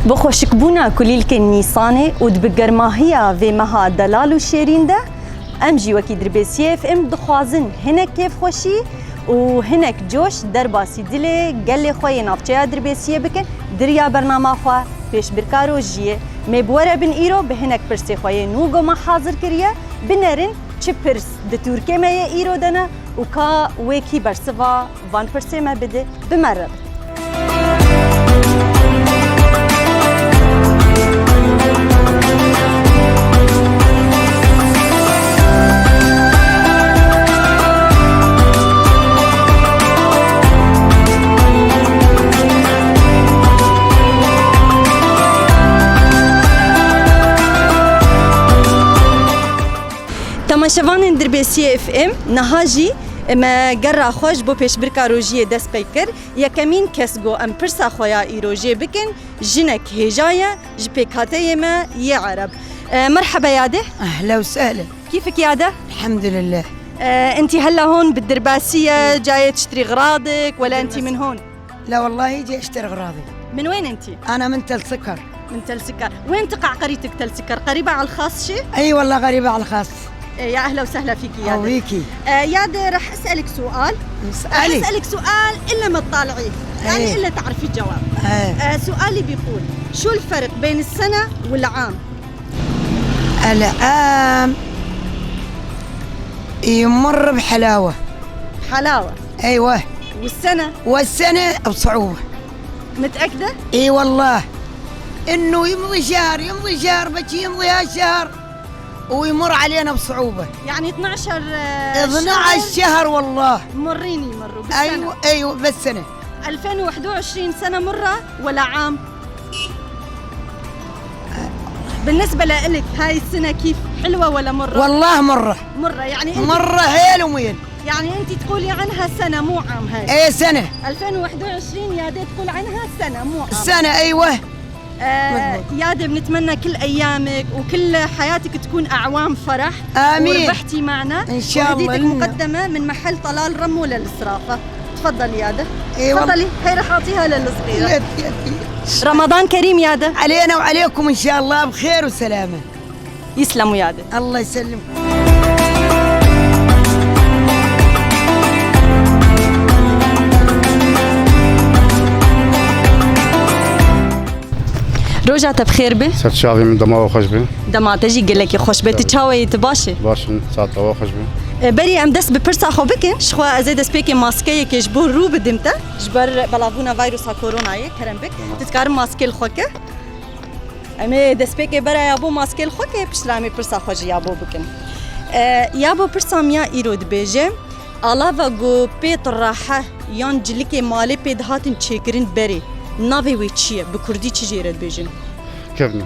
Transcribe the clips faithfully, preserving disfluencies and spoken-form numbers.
Bi xweşikbûna kulîlkên Nîsanê û di bi germahiya vê meha delal û şêrîn de, em jî wekî Dirbêsiyê F M dixwazin hinek kêfxweşî û hinek coş derbasî dilê gelê xwe yê navçeya Dirbêsiyê bikin. Di riya bernama xwe Pêşbirka Rojiyê, me bi we re bin îro bi hinek pirsê xwe yê nû go me hazir kiriye. Binerin çi pirs di Tirkê me yê îro de ne û ka wê kî bersiva van pirsê me bide, bi me re bin. Temaşevanên Dirbêsiyê F M, niha jî me gera xwe ji bo Pêşbirka Rojiyê dest pê kir. Yekemîn kes got em pirsa xwe ya îrojê bikin, jinek hêja ye ji pêkhateyê me yê Ereb. E, merheba Yade. Ehla û sehla. Kîfik Yade? Elhamdülillah. E, entî hela hon bi dirbasî ye, cayê tiştrî xiradik, wela entî min hon? لا والله، جاي اشتري اغراضي. من وين انتي؟ انا من تل سكر. من تل سكر. وين تقع قريتك تل سكر؟ قريبة على الخاص شي؟ اي والله، قريبة على الخاص. إيه، يا أهلا وسهلا فيكي يا دي. قويكي. آه، يا دي، رح أسألك سؤال. اسألي. رح أسألك سؤال إلا ما تطالعيه، يعني إيه. إلا تعرفي الجواب. إيه. آه، سؤالي بيقول: شو الفرق بين السنة والعام؟ العام يمر بحلاوة. حلاوة. أيوة. والسنة؟ والسنة بصعوبة. متأكدة؟ إي والله. إنه يمضي شهر، يمضي شهر، بس يمضي هالشهر ويمر علينا بصعوبة. يعني اثنعش، آه، اثنعش شهر. شهر والله. مرين يمروا بالسنة. أيوة، أيوة، بالسنة. ألفين وواحد وعشرين سنة مرة ولا عام؟ بالنسبة لإلك، هاي السنة كيف؟ حلوة ولا مرة؟ والله مرة. مرة، يعني أنت مرة هيل وميل. يعني أنت تقولي عنها سنة، مو عام هاي. إيه، سنة. ألفين وواحد وعشرين يا دي تقول عنها سنة، مو عام. سنة، أيوة. آه، مزبوط. يا دي، بنتمنى كل أيامك وكل حياتك تكون أعوام فرح. آمين. وربحتي معنا. إن شاء الله. وهديتك مقدمة من محل طلال رمو للصرافة. تفضلي يا دي. إيه والله. تفضلي، هاي رح أعطيها للصغيرة. يا دي، يا دي. رمضان كريم يا دي. علينا وعليكم إن شاء الله بخير وسلامة. يسلموا يا دي. الله يسلمك. Roja te bi xêr be. Ser çavê min, dema we xweş be. Dema te jî gelekî xweş be. Tu çawa yî, tu baş î? Baş im, saeta we xweş be. E, berî em dest bi pirsa xwe bikin, ji xwe ez ê destpêkê maskeyekê ji bo rû bidim te. Ji ber belavbûna vîrusa koronayê, kerem bik. Tamam. Tu dikarin maskê li xwe ke? Em ê destpêkê bera yabo maskê li xwe ke, piştre em ê pirsa xwe jî yabo bikin. E, yabo pirsa min ya îro dibêje, alava ku pê tirahe yan cilikê malê pê dihatin çêkirin berê, navê wê çi ye? Bi kurdî çi jê re dibêjin? Kevn e.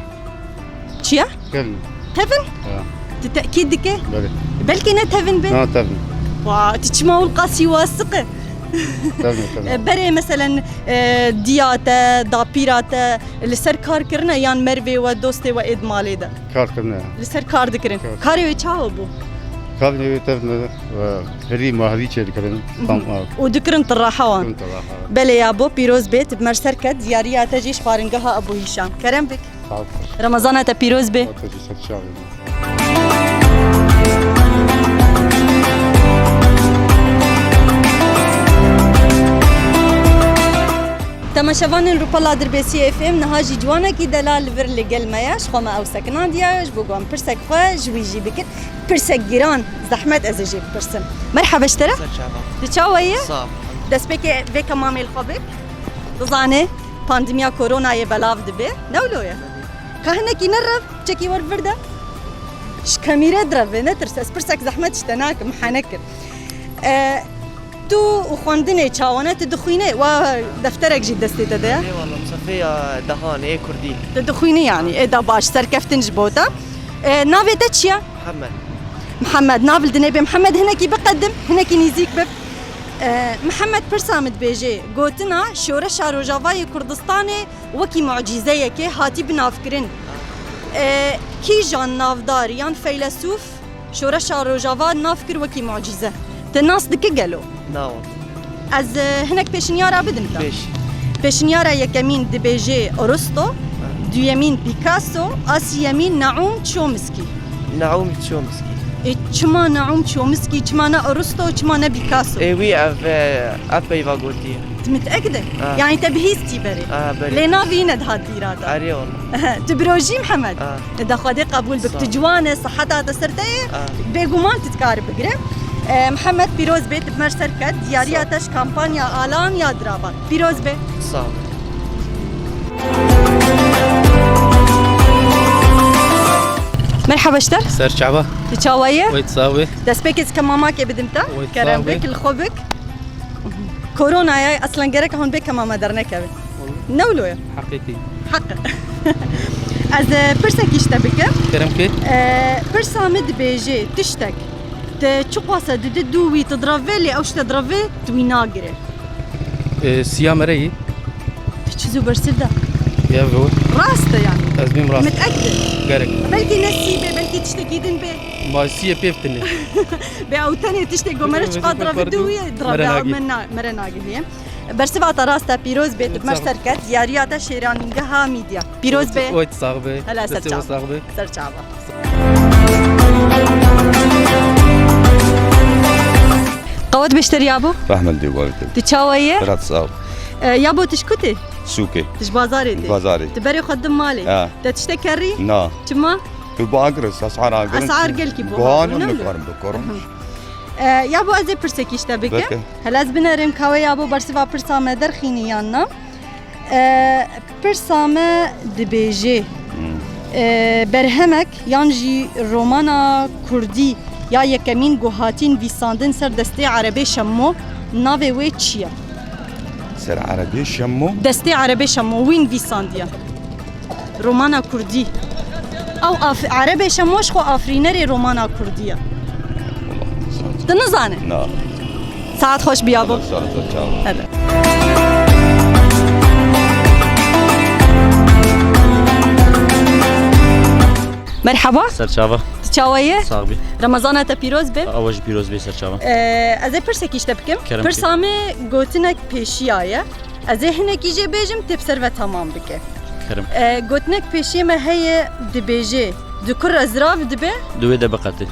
Çi ye? Kevn e. Tevin? Ya. Tu tekîd dike? Belê. Belkî ne tevin be? Na, tevn e. Wa, tu çima wil qasî wasiq e? Tevn e, tevn e. E, berê meselen, e, diya te, dapîra te li ser kar kirine yan mervê we, dostê we ê di malê de? Kar kirine. Li ser kar dikirin. Kar. Karê wê çawa bû? Karê wê tevn e, e, herî ma herî çê dikirin. Mhm. Tam, e. Û dikirin tirahe wan. Dikirin tirahe. Belê yabo, pîroz bê, tu bi me ser ket, diyariya te jî ji xwaringeha Ebû Hîşam. Kerem bik. Sağ ol. Remezana te pîroz be. Te jî ser çavê min. Temaşevanên Rûpela Dirbêsiyê F M, niha jî ciwanekî delal li vir li gel me ye. Ji xwe me ew sekinandiye, ji bo ku em pirsek xwe ji wî jî bikin. Pirsek giran, zehmet ez ê jê bipirsim. Merhaba ji te re. Ser çava. Tu çawa yî? Sağ ol. Destpêkê vê kemamê li xwe bik. Dizanê, pandemiya koronayê belav dibe. Ne wilo ye? Ka hinekî nerev, çekî wer vir de. Ji kamîre direve, netirse, ez pirsek zehmet ji te nakim, henek im. E, tu û xwendinê çawa ne, tu dixwînî, wa defterek jî destê te de ye? Ê wala, misafê ya dehanê, ê kurdî. Tu dixwînî yanî, ê da baş, serkeftin ji bo te. E, navê te çi ye? Mihemed. Mihemed, nav li dinê bê. Mihemed, hinekî biqedim, hinekî nîzîk bib. E, Mihemed, pirsa min dibêje, gotina şoreşa Rojavayê Kurdistanê wekî mucîzeyekê hatî binavkirin. E, kîjan navdar yan feylesûf şoreşa Rojava nav kir wekî mucîze? Te nas dike gelo? Na wala. Ez, e, hinek pêşinyara bidim te. Pêş. Pêşinyara yekemîn dibêje Aristo, ha, Duyemîn Picasso, a siyemîn Naûm Chomsky. Naomi Chomsky. E, çima Naûm Chomsky, çima ne Aristo, çima ne Picasso? Ê wî ev, e, ev peyva gotiye. Tu mitekid e? Ah. Yanî te bihîstî berê. Ah, berê. Lê navî ne dihat bîra te. Erê ola. Tu bi rojî Mihemed. Ah. De Xwedê qebûl bik. Sağ Tu ol. ciwan e, sihet te ser te ye. Ah. Bêguman tu dikare bigire. E, Mihemed pîroz bê, tu bi me ser ket. Diyariya Sağ ol. Te ji kampanya Alan ya Diraban. Pîroz bê. Sağ ol. Merhaba ji te. Ser çava. Tu çawa ye? Wê sax be. Destpêkê ez kemamakê bidim te. Wê Kerem sax be. bik, li xwe bik. Koronaya, eslen gerek hûn bê kemama dernekevin. Ne wilo ye? Heqîqî. Heq. Ez, e, pirsekî ji te bikim. Kerem ki. E, pirsa min dibêje tiştek. Te çiqas e dide dû wî, tu direvê lê ew ji te direvê tu wî nagirê. E, siya mereyî. Tu çi zû bersiv de? Ya ve. Rast e yani. Ez bim rast. Mitekid e. Gerek. Belkî ne sî bê, belkî tiştekî din bê. Ma siye pêv tine. Bê ew tenê tiştek go mere çiqas direvê dû wî, direvê Mere nagî. min na-, mere nagihî. Bersiva te rast e, pîroz bê, tu bi me Sağ ol. Ser ket, diyariya te şêranîngeha mîdya. Pîroz bê. Wê sax be. Hela ser Destê çav. Wê sax be. Ser çava. Qewet beşter yabo. Rahmet dê werte. Tu çawa ye? Berat sağ ol. E, yabo tu ji ku tê? Sûkê. Tu ji bazarê tê? Bazarê. Tu berê xwe dim malê. Ha. Te tiştek kerî? Na. Çima? Tu bagres, asar agres. Asar gelkî bu Guhan ne ne wilo? karim bikorim. E, yabo ez ê pirsekî ji te bikim. Bike. Hela ez binerim ka wê yabo bersiva pirsa me derxînî yan na. E, pirsa me dibêje. Hmm. E, berhemek yan jî romana kurdî ya yekemîn ku hatî nivîsandin ser destê Erebê Şemmo, navê wê çi ye? Ser Erebê Şemmo. Destê Erebê Şemmo wî nivîsandiye. Romana kurdî. Ew af-, Erebê Şemmo ji xwe afirînerê romana kurdî ye. Tu nizane? Na. Saet xweş bî yabo. Sağ ol, çawa. Hele. Merhaba. Ser çava. Tu çawa ye? Sax bî. Remezana te pîroz be. Awa jî pîroz bê ser çava. Ee, ez ê pirsekî ji te bikim. Kerem Pirsa me gotinek pêşiya ye. Ez ê hinekî jê bêjim, tê bi ser ve tamam bike. Kerem. Ee, gotinek pêşiyê me heye, dibêje, di kur re zirav dibe. Di wê de biqete.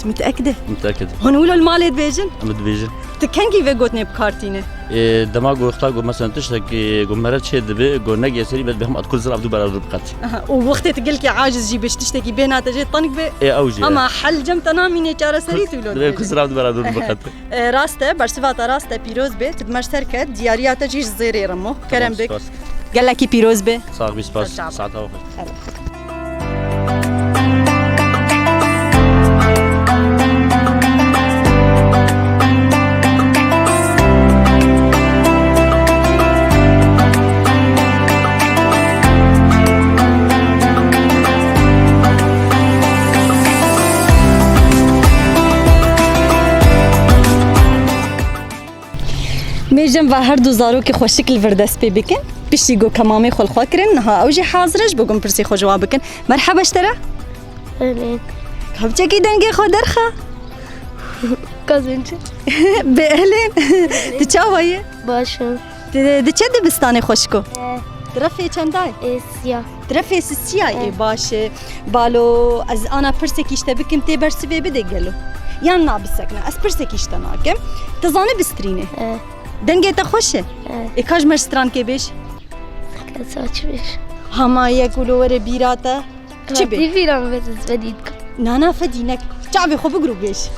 Tu mitekid e? Mitekid. Hûn wilo li malê dibêjin? Em dibêjin. Tu kengî vê gotinê bi kar tîne? Ê, dema ku wexta ku mesela tiştekî ku mere çê dibe, ku negê serî be, bi hema di kur zirav dû bera dû biqete. Aha, û wextê tu gelkî aciz jî bê, ji tiştekî bêhna te jê teng be. Ê, ew jî ye. Ama hel cem te namîne çareserî tu wilo Divê ku dibêjin. zirav dû bera dû biqete. E, rast e, bersiva te rast e, pîroz be, tu bi me ser ket, diyariya te jî ji zêrê remo. Kerem bik. Spas. Gelekî pîroz be. Sax bî, spas. Ser çava. Saeta we xweş. Mêjem va her du zarokê xweşik li vir dest pê bikin. Piştî ku kemamê xwe li xwe kirin, niha ew jî hazir e ji bo ku pirsê xwe ciwa bikin. Merheba ji te re. Ehlên. Kapçekî dengê xwe derxe. Kazançı. Bê ehlên. Tu çawa yî? Baş im. Tu diçe dibistanê xweşiko? E, Tu refê çendayê? e, siya. Tu refê sisiya yê E. baş e. Balo, ez ana pirsekî ji te bikim, tê bersivê bide gelo. Yan na bisekne, ez pirsekî ji te nakim. Tu zani bistrînê? E, Dengê te xweş e? e, Ê ka ji me strankê bêj. Kes açmış. Hama yek wilo were bîra te. Çi bê? Hatî bîra min vêt ez vedît. Na, na, fedî nek. Çavê xwe bigir û bêj.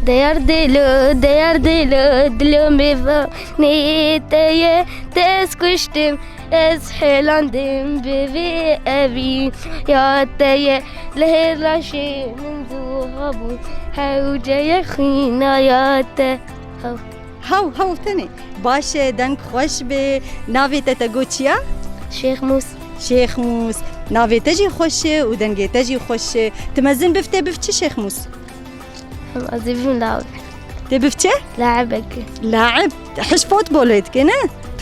Değer deli, değer deli, dilê mêvanê te ye, dest kuştim, ez hêlandim bi vê evî ya te ye, lê hêlaşê min ziwa bû, hewce ye xwîna ya te. Hew. Hew, hew tenê. Baş e, deng xweş be. Navê te te got çi ye? Şêx Mûs. Şêx Mûs. Navê te jî xweş e û dengê te jî xweş e. Tu mezin biv tê biv çi Şêx Mûs? Em ez ê bibim laib. Tê biv çi? Laibek. Laib. Hiş fotbolê dike, ne?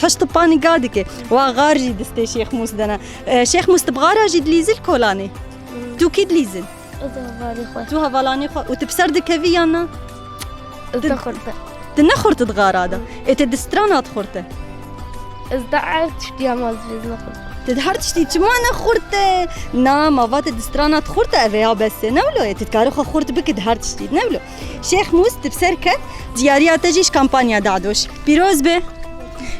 Hiş tipanî ga dike. Wa gar jî distê Şêx Mûs de ne. E, Şêx Mûs, tu bi gara jî dilîzî li kolanê? Hmm. Tu kî dilîzin? Ez hevalê xwe. Tu hevalanê xwe. Û tu bi ser dikevî yan na? Ez Tu ne xurt e. Tu ne xurt di gara de. Hmm. Ê, tu di strana dixurt e. Ez de ev tiştiya ma ez vêz nexurt. Ti di her tiştî çima ne xurt e? Na, ma va ti di strana di xurt e, ev ê ya bes e. Ne wilo ye, ti dikarî xwe xurt bikî di her tiştî. Ne wilo. Şêx Mûs, ti bi ser ket, diyariya te jî ji kampanya Dadoş. Pîroz be.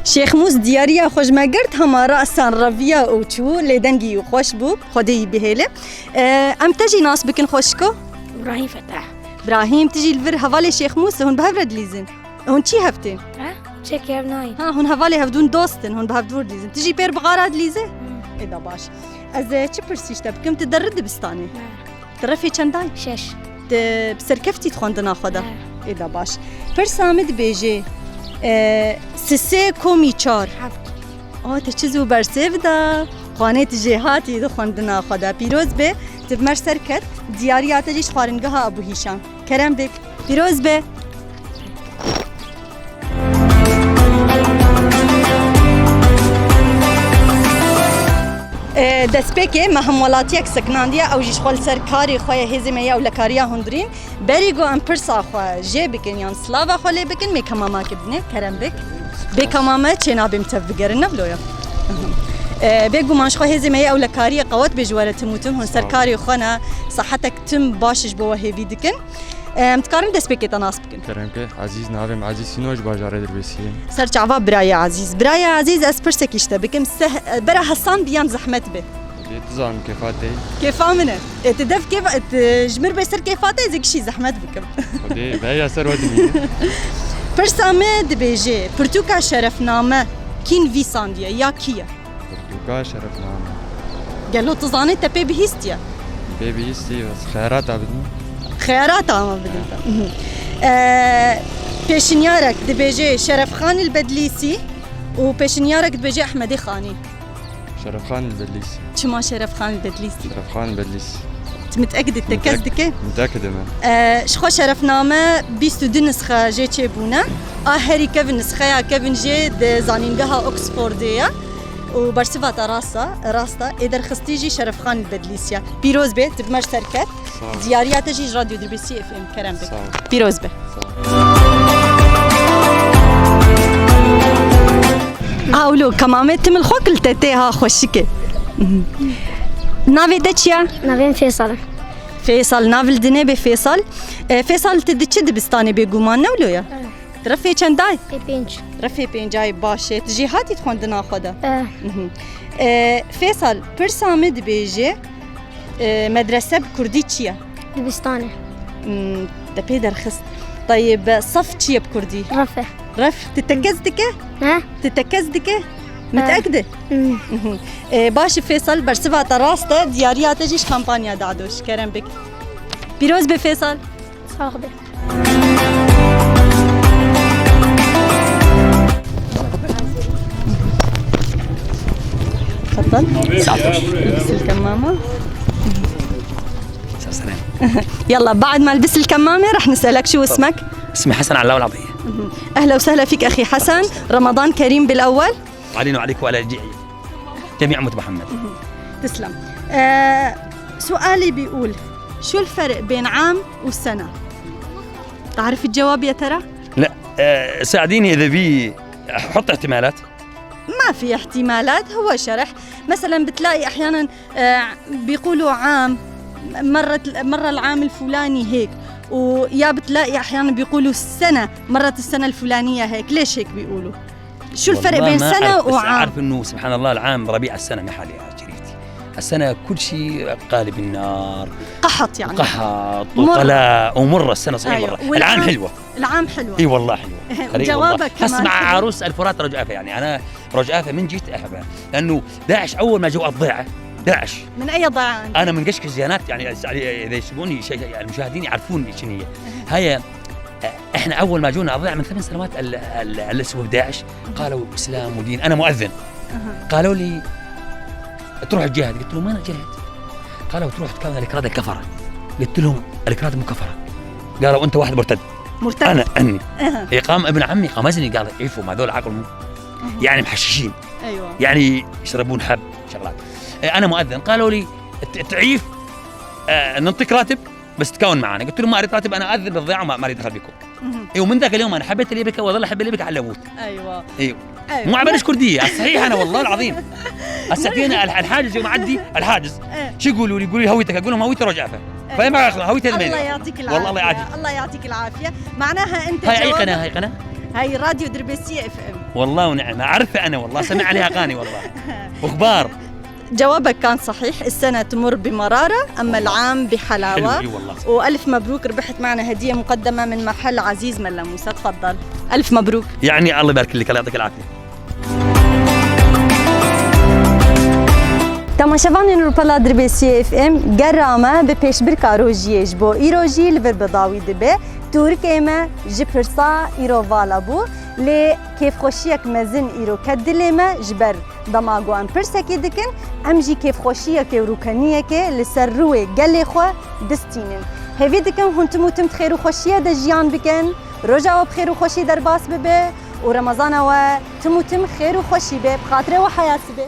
Şêx Mûs diyariya xwe ji me girt, hema rasan reviya û çû, lê dengî wî xweş bû, Xwedê wî bihêle. Ee, em te jî nas bikin xweşiko. Îbrahîm Fetah. Brahîm, tu jî li vir hevalê Şêx Mûs, hûn bi hev re dilîzin. Hûn çi hev tên? Ha? Çekî hev nayîn. Ha, hûn hevalê hevdûn dost in, hûn bi hevdûr dilîzin. Tu jî pêr bi xara dilîzî? Hmm. Ê da baş. Ez, e, çi pirsî ji te bikim? Tu derri dibistanê? Ha. Tu refê çendayî? Şeş. Tu bi serkeftî di xwendina xwe de? Ha. Ê da baş. Pirsa min dibêje, e, sisê komî çar. Heft. O, tu çi zû bersêv da. Xwanê tu jêhatî di xwendina xwe de. Pîroz be, tu bi me ser ket. Diyariya te jî ji xwaringeha Ebû Hîşam. Kerem bik. Pîroz be. E, destpêkê me hemwelatiyek sekinandiye, ew jî ji xwe li ser karê xwe ye, hêzê me ye û ewlekariya hundirîn. Berî ku em pirsa xwe jê bikin yan silava xwe lê bikin, mê kemamake bidinê, kerem bik. Bê kemame çê nabê min tev bigerin, ne wilo ye? E, bêguman ji xwe hêzê me ye ewlekariyê qewet bê ji we re tim û tim, hûn ser karê xwe ne, sahetek tim baş ji bo we hêvî dikin. Em dikarin destpêkê te nas bikin? Kerem ke, Ezîz, navê min Ezîz Sîno, ji bajarê Dirbêsiyê. Ser çava birayê Ezîz. Birayê Ezîz, ez pirsekî ji te bikim. Seh-, bera hesan bi yan zehmet bi? Dê, tu zan kêfa te. Kêfa min e. E, tu dev kêfa, e, tu ji mir bê ser kêfa te, ez ê gişî zehmet bikim. Dê, veya ser we dimîne. Pirsa me dibêje, pirtûka şerefname kî nivîsandiye ya kî ye? Pirtûka şerefname. Gelo tu zanî te pê bihîstiye? Pê bihîstiye, ez xeyarata bidin. Xeyarata me bidin. Ee, pêşinyarek dibêje Şerefxan el Bedlîsî û pêşinyarek dibêje Ehmedê Xanî. Şerefxan el Bedlîsî. Çima Şerefxan el Bedlîsî? Şerefxan el Bedlîsî. Tu mitekid î, tekez dike? Mitekid im. Ee, ji xwe şerefname bîst û du nisxe jê çêbûne. A herî kevin, nisxeya kevin jê di zanîngeha Oxfordê ye. Û bersiva te rast e, rast e. Ê derxistî jî Şerefxan el Bedlîsî ye. Pîroz bê, tu bi me ser ket. Sağ ol. Diyariya te jî ji Radyo Dirbêsî F M, kerem bik. Sağ ol. Pîroz be. Sağ ol. Awlo, kemamê tim li xwe kil te tê ha xweşik e. Navê te çi ye? Navê min Fêsal e. Fêsal, nav li dinê bê Fêsal. E, Fêsal, tu di çi dibistanê bê guman ne wilo ye? Evet. Refê çendayî? Refê pênc. Refê pêncayî, baş e. Tu jêhatî di xwendina xwe de? Eh. Mhm. E, Fêsal, pirsa min dibêje, e, medrese bi kurdî çi ye? Dibistan e. Hmm, te pê derxist. Teyib, sef çi ye bi kurdî? Ref e. Ref, tu tekez dike? He? Tu tekez dike? Eh. Mitekid î? Hmm. Mhm. E, baş e Fêsal, bersiva te rast e, diyariya te jî ji kampanya Dadoş. Kerem bik. Pîroz be Fêsal. Sax be. تفضل. ساعتش. البس الكمامة. سلام. يلا، بعد ما البس الكمامة رح نسألك شو اسمك؟ اسمي حسن علاوي العطية. أهلا وسهلا فيك أخي حسن، رمضان كريم بالأول. علينا وعليك وعلى الجميع. جميع أمة محمد. تسلم. آه، سؤالي بيقول، شو الفرق بين عام وسنة؟ تعرف الجواب يا ترى؟ لا، آه، ساعديني إذا في، حط احتمالات. ما في احتمالات، هو شرح. مثلًا بتلاقي أحيانًا، آه، بيقولوا عام، مرة، مرة العام الفلاني هيك، ويا بتلاقي أحيانًا بيقولوا السنة، مرت السنة الفلانية هيك. ليش هيك بيقولوا؟ شو الفرق والله بين ما سنة أعرف، بس وعام؟ أعرف إنه سبحان الله العام ربيع السنة ما حالي يا شريفتي. السنة كل شيء قالب النار. قحط يعني. قحط مر. وقلاء ومرة السنة صحيح أيوة. مرة. والعام العام، حلوة. العام حلوة. إي والله حلوة. خريج والله. جوابك كمان اسمع حلو. عروس الفرات رجافة، يعني أنا رجافة من جيت أحبها. لأنه داعش أول ما جو الضيعة، داعش. من أي ضيعة أنت؟ أنا من قشقش زيانات، يعني، يعني إذا يسمعوني شيء، يعني المشاهدين يعرفون شنو هي. هاي احنا اول ما جونا اضيع من ثمان سنوات ال- ال- الاسود داعش، قالوا اسلام ودين. انا مؤذن. قالوا لي: تروح تجاهد؟ قلت لهم: ما انا جاهد. قالوا: تروح تكون الكراد الكفره. قلت لهم: الكراد مو كفره. قالوا: انت واحد مرتد. مرتد. انا اني. إيه، قام ابن عمي قامزني قال: عيفوا، ما هذول عقل مو، يعني محششين. ايوه. يعني يشربون حب، شغلات. إيه، انا مؤذن. قالوا لي: ت- تعيف، آه، نعطيك راتب، بس تكون معانا. قلت لهم: ما اريد راتب، انا اذن بالضيعه وما، ما اريد دخل فيكم. اي، ومن ذاك اليوم انا حبيت الليبكه واظل احب الليبكه على اموت. ايوه. ايوه. مو عبالك كردية، صحيح أنا والله العظيم. هسه فينا الح-، الحاجز يوم عدي، الحاجز. شو يقولوا لي؟ يقولوا لي: "هويتك." أقول لهم: "هويتك." فما ياخذ هويتك. الله يعطيك العافية. والله الله يعافيك. الله يعطيك العافية. معناها أنت هاي أي قناة؟ هاي قناة؟ هاي راديو دربيسية اف ام. والله ونعم، أعرفها أنا والله، سمع عليها أغاني والله. وأخبار. جوابك كان صحيح، السنة تمر بمرارة، أما والله. العام بحلاوة. حلو، إي والله. وألف مبروك، ربحت معنا هدية مقدمة من محل عزيز ملا موسى، تفضل. ألف مبروك. يعني الله يبارك لك، الله يعطيك العافية. Temaşevanên Rûpela Dirbêsiyê F M, gera me bi pêşbirka rojiyê ji bo îro jî li vir bi dawî dibe. Tûrikê me ji pirsa îro vala bû, lê kêfxweşiyek mezin îro ket dilê me ji ber dema ku em pirsekê dikin, em jî kêfxweşiyekê û rûkeniyekê li ser rûyê gelê xwe distînin. Hêvî dikim hûn tim û tim di xêr û xweşiyê de jiyan bikin, roja we bi xêr û xweşî derbas bibe û Remezana we tim û tim xêr û xweşî be, bi xatirê we heya sibe.